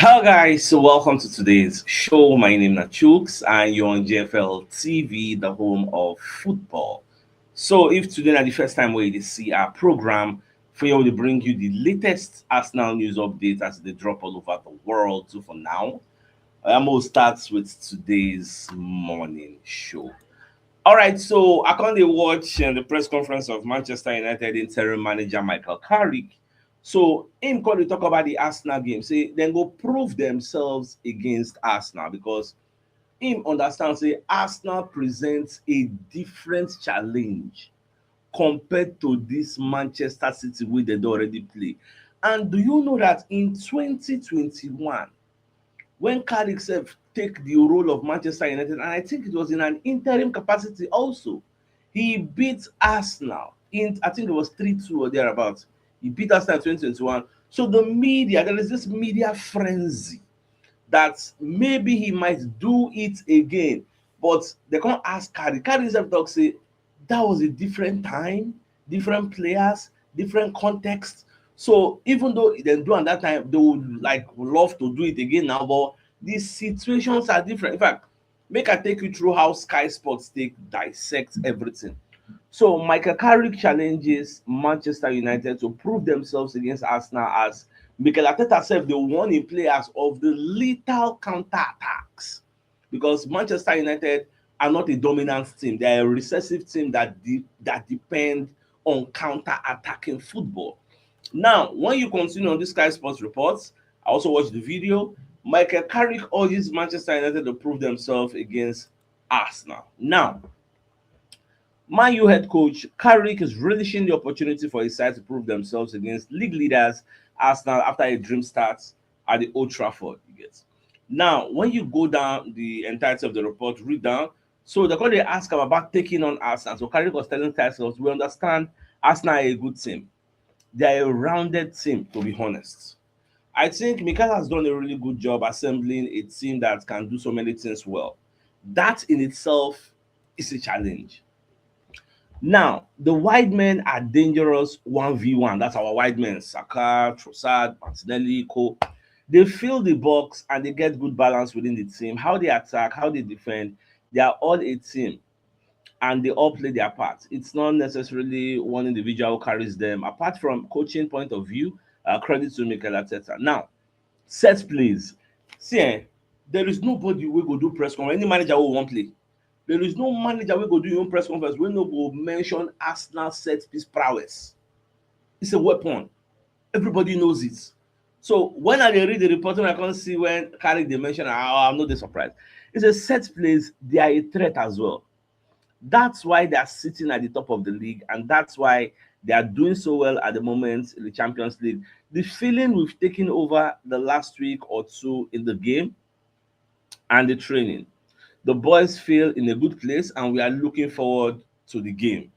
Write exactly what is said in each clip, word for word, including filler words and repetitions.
Hello guys, so welcome to today's show. My name is Chuks and you're on G F L T V, the home of football. So if today na the first time wey you dey see our program, for here we dey bring you the latest Arsenal news updates as they drop all over the world. So for now, I'm gonna start with today's morning show. All right, so I come dey watch uh, the press conference of Manchester United interim manager Michael Carrick. So him come dey talk about the Arsenal game, say dem go prove themselves against Arsenal because him understand say Arsenal presents a different challenge compared to this Manchester City wey dem don already play. And do you know that in twenty twenty-one, when Carrick sef take the role of Manchester United, and I think it was in an interim capacity also, he beat Arsenal in, I think it was three two or thereabouts. He beat Arsenal in twenty twenty-one. So the media, there is this media frenzy that maybe he might do it again. But they can't ask Carrick. Carrick himself talk say that was a different time, different players, different context. So even though dem do am that time, they would like love to do it again now, but the situations are different. In fact, make I take you through how Sky Sports take dissect everything. So Michael Carrick challenges Manchester United to prove themselves against Arsenal as Mikel Arteta sef dey warn im players of the lethal counter-attacks because Manchester United are not a dominant team. They are a recessive team that de- that depend on counter-attacking football. Now, when you continue on this Sky Sports reports, I also watched the video. Michael Carrick urges Manchester United to prove themselves against Arsenal. Now, Man U head coach Carrick is relishing the opportunity for his side to prove themselves against league leaders Arsenal after a dream start at the Old Trafford. You get now when you go down the entirety of the report, read down. So they're going to ask him about taking on Arsenal. So Carrick was telling Tyson, we understand Arsenal are a good team. They are a rounded team, to be honest. I think Mikel has done a really good job assembling a team that can do so many things well. That in itself is a challenge. Now, the wide men are dangerous one v one. That's our wide men, Saka, Trossard, Martinelli, Co. They fill the box and they get good balance within the team. How they attack, how they defend, they are all a team and they all play their part. It's not necessarily one individual who carries them. Apart from coaching point of view, uh, credit to Mikel Arteta. Now, set plays. See, eh, there is nobody wey go do press conference. Any manager who won't play, there is no manager wey go do your own press conference wey no go mention Arsenal set piece prowess. It's a weapon. Everybody knows it. So when I dey read the report, when I come see when Carrick dey mention, I, I'm not dey surprised. It's a set plays. They are a threat as well. That's why they are sitting at the top of the league, and that's why they are doing so well at the moment in the Champions League. The feeling we've taken over the last week or two in the game and the training, the boys feel in a good place, and we are looking forward to the game.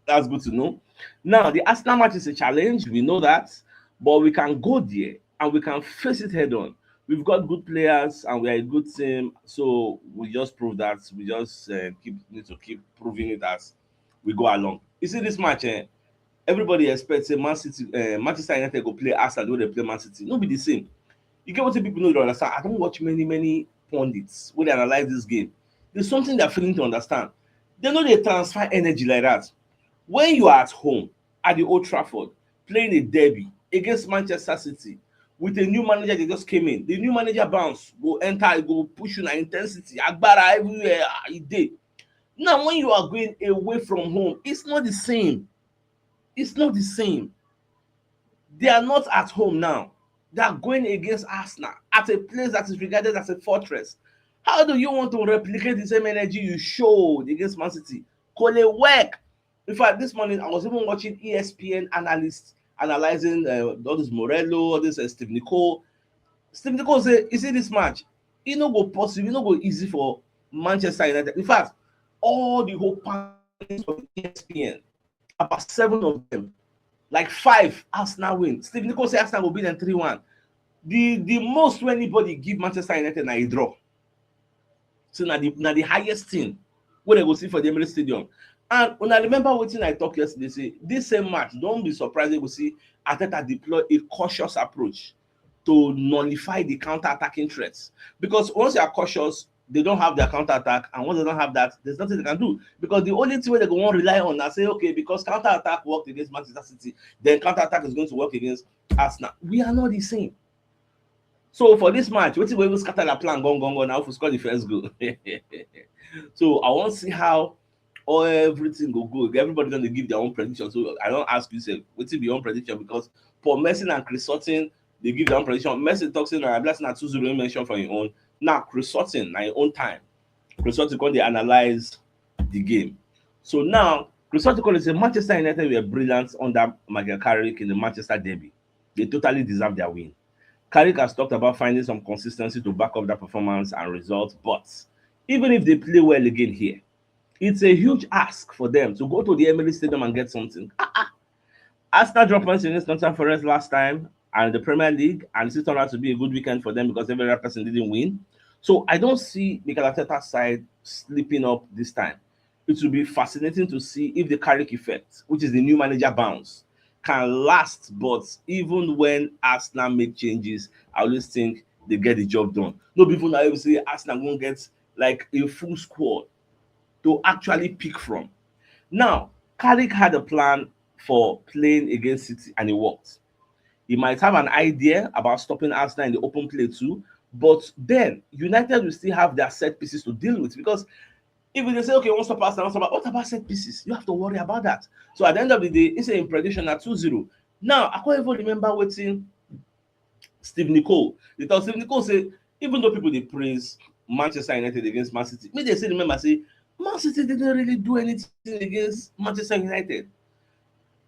That's good to know. Now, the Arsenal match is a challenge. We know that, but we can go there and we can face it head on. We've got good players and we are a good team, so we just prove that. We just uh, keep need to keep proving it as we go along. You see this match, eh? Everybody expects say Man City, uh, Manchester United go play Arsenal wey dey play Man City. No be the same. You get wetin people no dey understand. I don watch many many pundits wey dey analyze this game. There's something they're failing to understand. They no dey transfer energy like that. When you are at home at the Old Trafford playing a derby against Manchester City with a new manager that just came in, the new manager bounce go enter, e go push you na intensity, agbara everywhere, ah, e dey. Now when you are going away from home, it's not the same. It's not the same. They are not at home now. They are going against Arsenal at a place that is regarded as a fortress. How do you want to replicate the same energy you showed against Man City? Kole work. In fact, this morning I was even watching E S P N analysts analyzing uh, all this Morello, all this uh, Steve Nicole. Steve Nicole say, you see this match, e no go possible, e no go easy for Manchester United. In fact, all the whole panelists of E S P N, about seven of them, like five, Arsenal win. Steve Nicole say Arsenal go beat them three one. The the most wey anybody give Manchester United na a draw. So na the na the highest thing wey dem go see for the Emirates Stadium. And una remember wetin I talk yesterday, say this same match, don't be surprised if you see Arteta deploy a cautious approach. to nullify the counter-attacking threats. Because once you are cautious, they don't have their counter-attack, and once they don't have that, there's nothing they can do. Because the only thing they go wan rely on na say, okay, because counter-attack worked against Manchester City, then counter-attack is going to work against Arsenal. We are not the same. So for this match, wetin go even scatter their plan gone gone gone na who score the first goal. So I wan see how all everything go go. Everybody don dey give their own prediction. So I don ask you sef, wetin be your own prediction? Because Paul Merson and Chris Sutton dey give their own prediction. Merson talk say na, I believe say na two zero he mention for him own. Now Chris Sutton, na him own time. Chris Sutton come dey analyze the game. So now Chris Sutton come dey say Manchester United were brilliant under Michael Carrick in the Manchester derby. They totally deserve their win. Carrick has talked about finding some consistency to back up that performance and results, but even if they play well again here, it's a huge ask for them to go to the Emirates Stadium and get something. Ah, ah. Arsenal dropped points against Nottingham Forest last time and the Premier League, and it still turned out to be a good weekend for them because every other person didn't win. So I don't see Mikel Arteta's side slipping up this time. It will be fascinating to see if the Carrick effect, which is the new manager bounce, can last. But even when Arsenal make changes, I always think they get the job done. No be even now you say Arsenal won't get like a full squad to actually pick from. Now, Carrick had a plan for playing against City and it worked. He might have an idea about stopping Arsenal in the open play too, but then United will still have their set pieces to deal with, because if they say, okay, won't stop Arsenal, won't stop, what about set pieces? You have to worry about that. So at the end of the day, it's a prediction at two zero. Now, I can't even remember wetin Steve Nicol. They talk Steve Nicol say, even though people dey praise Manchester United against Man City, me they say remember say Man City didn't really do anything against Manchester United.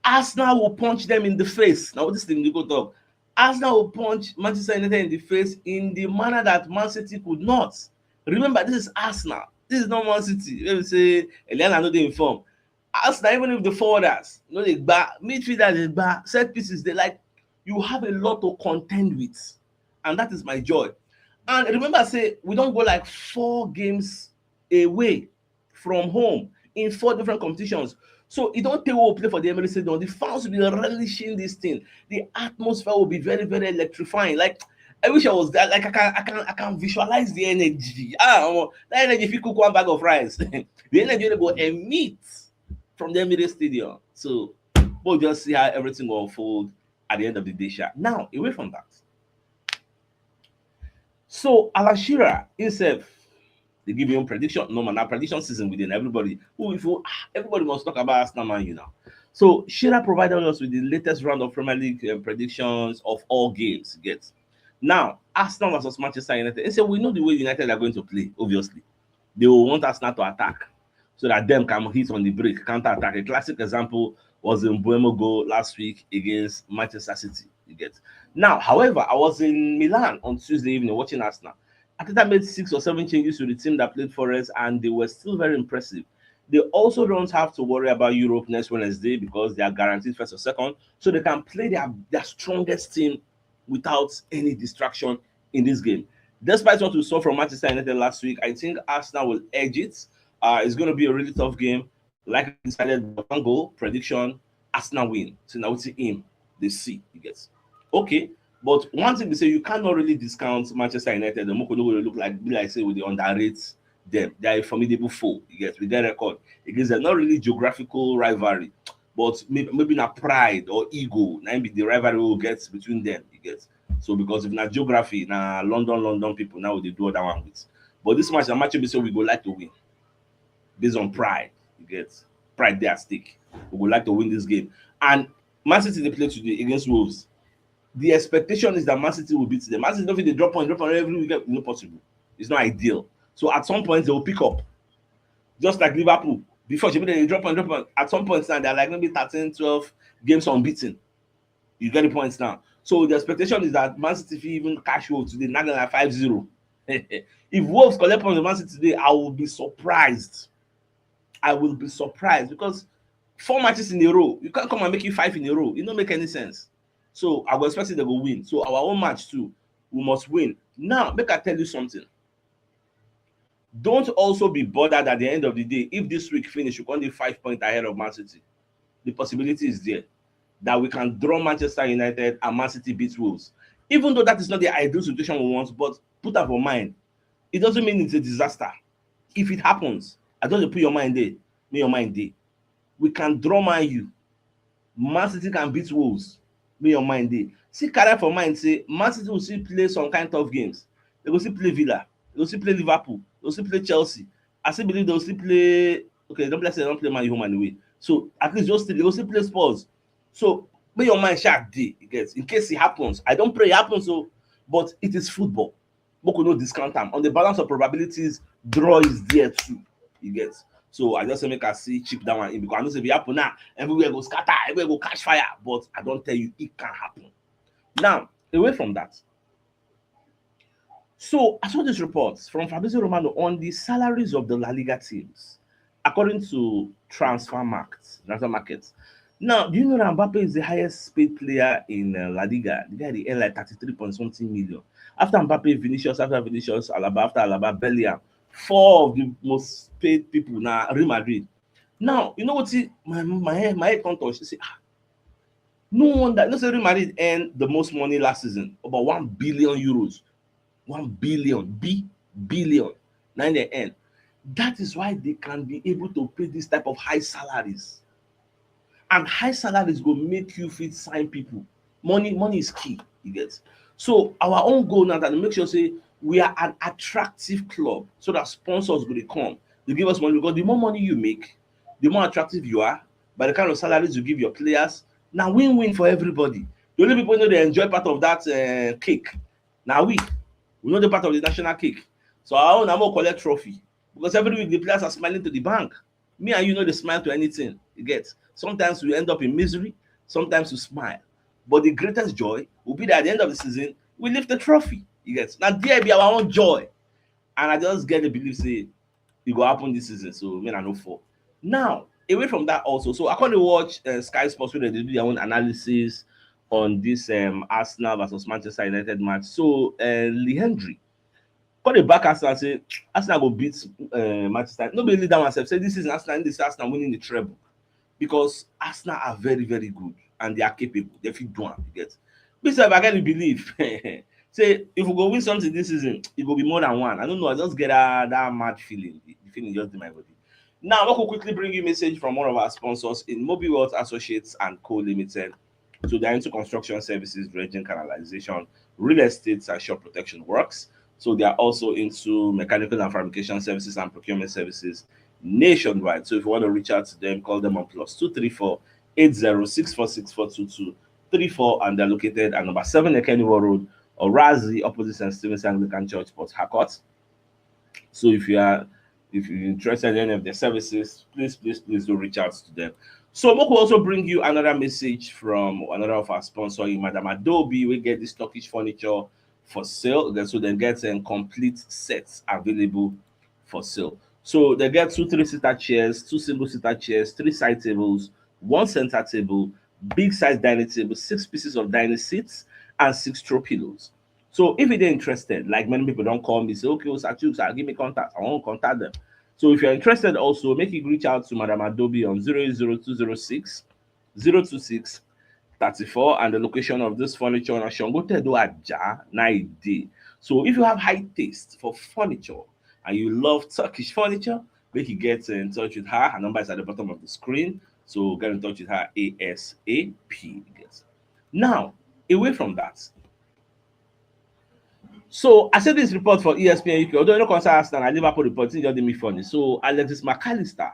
Arsenal will punch them in the face. Now this thing they go talk. Arsenal will punch Manchester United in the face in the manner that Man City could not. Remember, this is Arsenal. This is not Man City. Let me say Eliana no dey inform. Arsenal, even if the forwarders, you know, they gba midfielders, they gba set pieces, they like you have a lot to contend with, and that is my joy. And remember, say we don't go like four games away from home in four different competitions. So you don't take will play for the Emirates Stadium. The fans will be relishing this thing. The atmosphere will be very, very electrifying. Like I wish I was there. Like I can, I can, I can visualize the energy. Ah, omo, that energy if you cook one bag of rice, the energy they go emit from the Emirates Stadium. So we'll just see how everything will unfold at the end of the day. Sha. Now, away from that. So Alan Shearer himself, they give you own prediction. No man, now prediction season within everybody. Who if you, ah, everybody must talk about Arsenal Man U now. So Shearer provided us with the latest round of Premier League uh, predictions of all games. Get now Arsenal versus Manchester United. He said we know the way United are going to play. Obviously, they will want Arsenal to attack so that them can hit on the break, counter attack. A classic example was the Mbeumo goal last week against Manchester City. You get now. However, I was in Milan on Tuesday evening watching Arsenal. Arteta made six or seven changes to the team that played for us, and they were still very impressive. They also don't have to worry about Europe next Wednesday because they are guaranteed first or second, so they can play their, their strongest team without any distraction in this game. Despite what we saw from Manchester United last week, I think Arsenal will edge it. Uh, it's going to be a really tough game. Like I decided, one goal prediction, Arsenal win. So now we see him, the C he gets. Okay, but one thing they say you cannot really discount Manchester United. The Moko no go look like be like say we dey underrate them. They are a formidable foe. You get with their record against them, not really geographical rivalry, but maybe, maybe na pride or ego. Na be the rivalry we get between them. You get so because if na geography, na London, London people now they do that one with. But this match, na match we say we go like to win based on pride. You get pride there at stake. We would like to win this game. And Man City they play today against Wolves. The expectation is that Man City will beat them. Man City don't fit dey drop point, drop point every weekend. Not possible. It's not ideal. So at some point they will pick up. Just like Liverpool. Before they drop point, drop point. At some point now they're like maybe thirteen, twelve games unbeaten. You get the points now. So the expectation is that Man City fit even cash Wolves today, not gonna five zero. If Wolves collect points on Man City today, I will be surprised. I will be surprised because four matches in a row, you can't come and make it five in a row. It don't make any sense. So I was expecting they go win. So our own match too, we must win. Now, make I tell you something. Don't also be bothered at the end of the day if this week finish, you can be five points ahead of Man City. The possibility is there that we can draw Manchester United and Man City beat Wolves. Even though that is not the ideal situation we want, but put am for mind. It doesn't mean it's a disaster. If it happens, I just dey put your mind there, make your mind dey. We can draw Man U. Man City can beat Wolves, make your mind dey. Still carry for mind say Man City will still play some kind tough games. They go still play Villa, they go still play Liverpool, they go still play Chelsea. I still believe they go still play, okay, dem don play, say dem don play Man U home and away. So at least just still, they go still play Spurs. So make your mind sharp dey, you get, in case it happens. I don't pray it happens o, but it is football. Make we no discount am. On the balance of probabilities, draw is there too, you get. So I just say make I see chip that one in, because I know say if it happen now, everywhere go scatter, everywhere go catch fire. But I don tell you, it can happen. Now, away from that, so I saw this report from Fabrizio Romano on the salaries of the La Liga teams, according to Transfer Market. Transfer Market. Now, do you know that Mbappe is the highest paid player in uh, La Liga? The guy dey earn like thirty-three point something million. After Mbappe, Vinicius, after Vinicius, Alaba, after Alaba, Bellingham. Four of the most paid people na Real Madrid. Now, you know what? My my head, my head come touch. Say, ah, no wonder. You know say Real Madrid earn the most money last season, about one billion euros. One billion, B billion. Now they earn. That is why they can be able to pay this type of high salaries. And high salaries go make you fit sign people. Money, money is key, you get. So our own goal now na to make sure say we are an attractive club, so that sponsors go dey come. They give us money, because the more money you make, the more attractive you are. By the kind of salaries you give your players, na win-win for everybody. The only people wey no dey enjoy part of that uh, cake na we. We no dey part of the national cake. So our own na make we collect trophy, because every week the players are smiling to the bank. Me and you no dey smile to anything, you get. Sometimes we end up in misery, sometimes we smile. But the greatest joy will be that at the end of the season, we lift the trophy, you get. Na there be our own joy. And I just get the belief say e go happen this season, so make I no fall. Now, away from that also, so I come dey watch uh, Sky Sports, where they do their own analysis on this um, Arsenal versus Manchester United match. So uh, Lee Hendry come dey back Arsenal, say Arsenal go beat uh, Manchester. No be only that one sef, say this season Arsenal, this Arsenal winning the treble, because Arsenal are very, very good and they are capable. They fit do am, you get. Me sef, I get the belief. Say if we go win something this season, it go be more than one. I don't know. I just get that, that mad feeling. The feeling just in my body. Now, I want to quickly bring you a message from one of our sponsors in Mobile Wealth Associates and Co Limited. So they're into construction services, dredging, canalization, real estate, and shore protection works. So they are also into mechanical and fabrication services and procurement services nationwide. So if you want to reach out to them, call them on plus two three four eight zero six four six four two two three four, and they're located at number seven Ekeniwo Road, Orazi, opposite St. Stephen's Anglican Church, Port Harcourt. So if you are, if you're interested in any of their services, please, please, please do reach out to them. So make we also bring you another message from another of our sponsors, Madam Adobe. We get this Turkish furniture for sale. Then so they get a complete sets available for sale. So they get two three-seater chairs, two single-seater chairs, three side tables, one center table, big size dining table, six pieces of dining seats, and six throw pillows. So if you're interested, like many people don't call me, say, okay, Osachu, sir, give me contact. I won't contact them. So if you're interested also, make you reach out to Madam Adobe on zero zero two zero six zero two six thirty-four, and the location of this furniture on Ashongo Tedo Aja, ninety. So if you have high taste for furniture and you love Turkish furniture, make you get in touch with her. Her number is at the bottom of the screen. So get in touch with her ASAP. Yes. Now, away from that, so I said this report for E S P N U K, although you know concern Arsenal, I Liverpool report, it just dey make me funny. So Alexis McAllister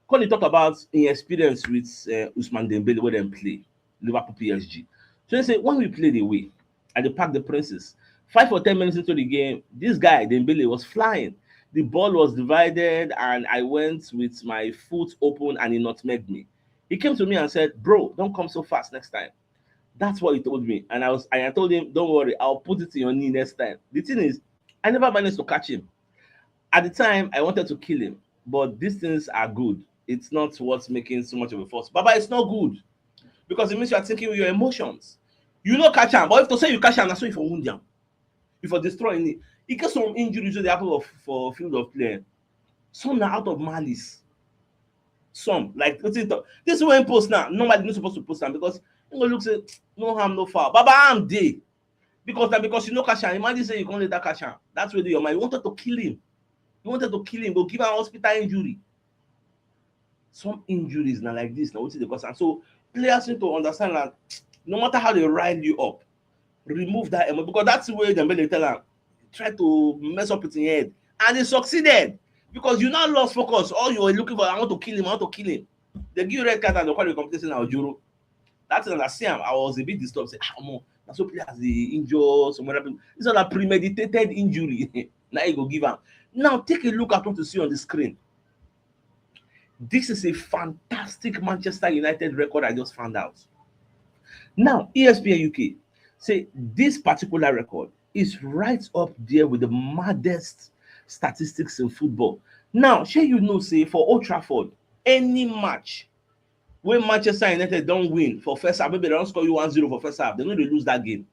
come dey talk about im experience with uh, Ousmane Dembele wey dem play, Liverpool P S G. So he say, when we played away at the Parc des Princes, five or ten minutes into the game, this guy, Dembele, was flying. The ball was divided and I went with my foot open and he nutmegged me. He came to me and said, bro, don't come so fast next time. That's what he told me. And I was, and I told him, don't worry, I'll put it in your knee next time. The thing is, I never managed to catch him. At the time, I wanted to kill him, but these things are good. It's not worth making so much of a fuss. Baba, it's not good, because it means you are thinking with your emotions. You no catch am, but if to say you catch am, na so you for wound am. You for destroy am. E get some injuries wey dey happen for, for field of play. Some na out of malice. Some, like, wetin talk. This one post now, normally no suppose to post am, because you go look say no harm, no foul. Baba, am dey. Because that, because you no catch am, imagine say you come later catch am. That's where your mind. You wanted to kill him. You wanted to kill him, go give am hospital injury. Some injuries na like this, na wetin dey cause am. So players need to understand that no matter how they rile you up, remove that emotion, because that's the way dem dey tell am. Try to mess up with him head, and he succeeded, because you now lost focus. All you were looking for, I want to kill him, I want to kill him. They give you red card and they call you competition now, Juro. That thing I see am, I was a bit disturbed. Say, ah, omo, na so players dey injure some other people. It's not a premeditated injury. Now you go give am. Now take a look at what you see on the screen. This is a fantastic Manchester United record I just found out. Now, E S P N U K say this particular record is right up there with the maddest statistics in football. Now, shey you know say for Old Trafford, any match wey Manchester United don win for first half, maybe they don score you one zero for first half, they no dey lose that game.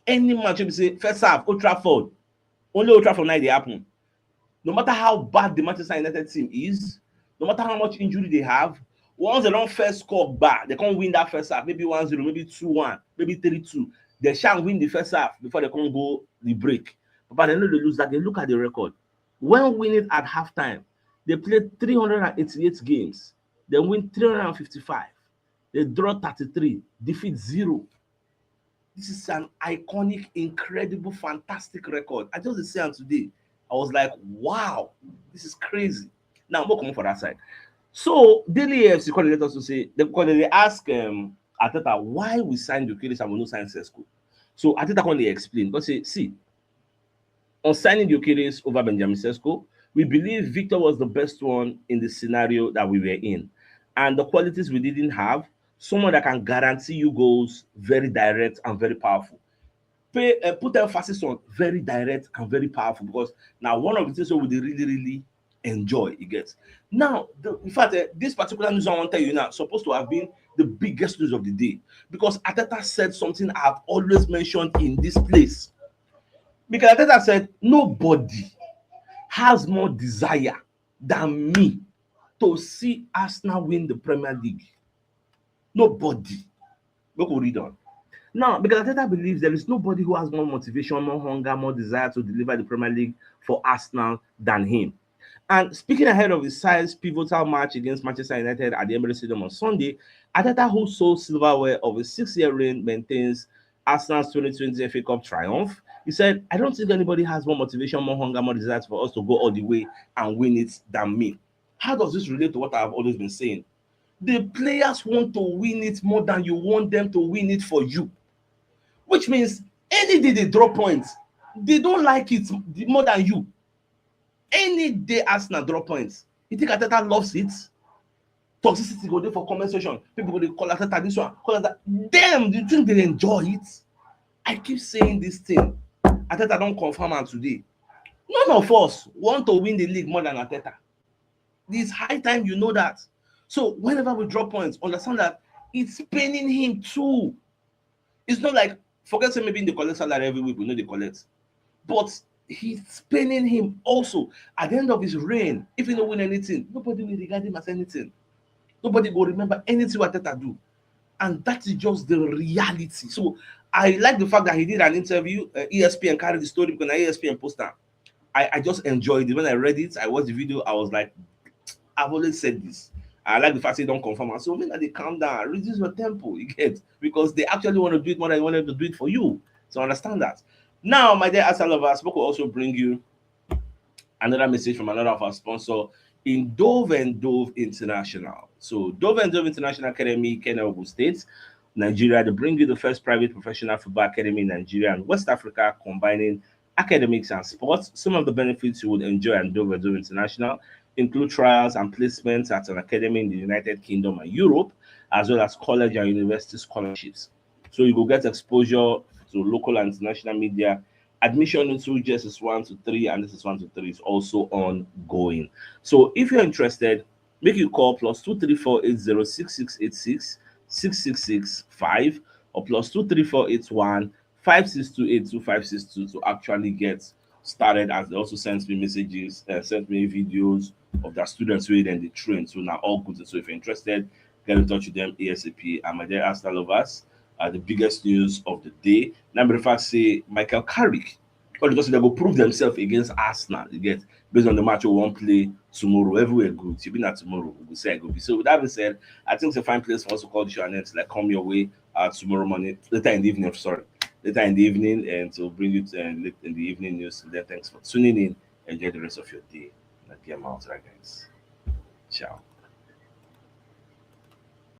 Any match wey be say first half, Old Trafford, only Old Trafford na e dey happen. No matter how bad the Manchester United team is, no matter how much injury they have, once they don first score gba, they come win that first half, maybe one zero, maybe two one, maybe three two. They sha win the first half before they come go the break. But they no dey lose that game. Look at the record. When winning at halftime, they played three hundred and eighty-eight games. They win three hundred and fifty-five. They draw thirty-three, defeat zero. This is an iconic, incredible, fantastic record. I just dey see am today. I was like, wow, this is crazy. Now, we'll come for that side. So, Daily A F C call let us to say, they call, they ask um, Arteta why we signed Gyökeres and we no sign Sesko. So, Arteta come dey explain, but say, see, on signing Gyökeres over Benjamin Sesko, we believe Victor was the best one in the scenario that we were in. And the qualities we didn't have, someone that can guarantee you goals, very direct and very powerful. Pay, uh, put emphasis on very direct and very powerful, because now one of the things that we dey really, really enjoy, you get. Now, the, in fact, uh, this particular news I want to tell you now supposed to have been the biggest news of the day, because Arteta said something I've always mentioned in this place. Because Arteta said, nobody has more desire than me to see Arsenal win the Premier League. Nobody. Make we read on. Now, because Arteta believes there is nobody who has more motivation, more hunger, more desire to deliver the Premier League for Arsenal than him. And speaking ahead of his side's pivotal match against Manchester United at the Emirates Stadium on Sunday, Arteta, who sole silverware of a six-year reign, maintains Arsenal's twenty twenty F A Cup triumph. He said, I don't think anybody has more motivation, more hunger, more desire for us to go all the way and win it than me. How does this relate to what I've always been saying? The players want to win it more than you want them to win it for you. Which means any day they draw points, they don't like it more than you. Any day Arsenal draw points, you think Arteta loves it? Toxicity go dey for comment section. People go dey call Arteta this one, call Arteta. Damn, do you think they enjoy it? I keep saying this thing. Arteta don confirm am today. None of us want to win the league more than Arteta. It's high time you know that. So whenever we drop points, understand that it's paining him too. It's not like, forget say maybe they collect salary every week, we know they collect. But he's paining him also. At the end of his reign, if he don't win anything, nobody will regard him as anything. Nobody will remember anything what Arteta do. And that is just the reality. So I like the fact that he did an interview, uh, E S P N carried the story because E S P N post am. I, I just enjoyed it. When I read it, I watched the video, I was like, I've always said this. I like the fact they don't confirm. And so when they calm down, reduce your tempo, you get, because they actually want to do it more than you want them to do it for you. So I understand that. Now, my dear Arsenal lovers, Boko also bring you another message from another of our sponsor in Dove and Dove International. So Dove and Dove International Academy, Kenya, Ogun State, Nigeria. They bring you the first private professional football academy in Nigeria and West Africa, combining academics and sports. Some of the benefits you would enjoy at Dove and Dove International include trials and placements at an academy in the United Kingdom and Europe, as well as college and university scholarships. So you go get exposure to local and international media. Admission into G S S one to three and S S one to three is also ongoing. So if you're interested, make you call plus two three four eight zero six six eight six six six six five or plus two three four eight one five six two eight two five six two to actually get started, as they also sent me messages, uh, sent me videos of their students who then they train. So now all good. So if you're interested, get in touch with them A S A P. And my dear Arsenal lovers, are the biggest news of the day. Now, in fact, say Michael Carrick, all because they go prove themselves against Arsenal. You get, based on the match we won't play tomorrow. Everywhere good. You been at tomorrow. We go say I go be. So with that being said, I think it's a fine place for us to call the show and then to, like, come your way uh, tomorrow morning, later in the evening. Sorry, later in the evening, and to bring you to, uh, late in the evening news. And then thanks for tuning in. Enjoy the rest of your day. And get out, right, guys. Ciao.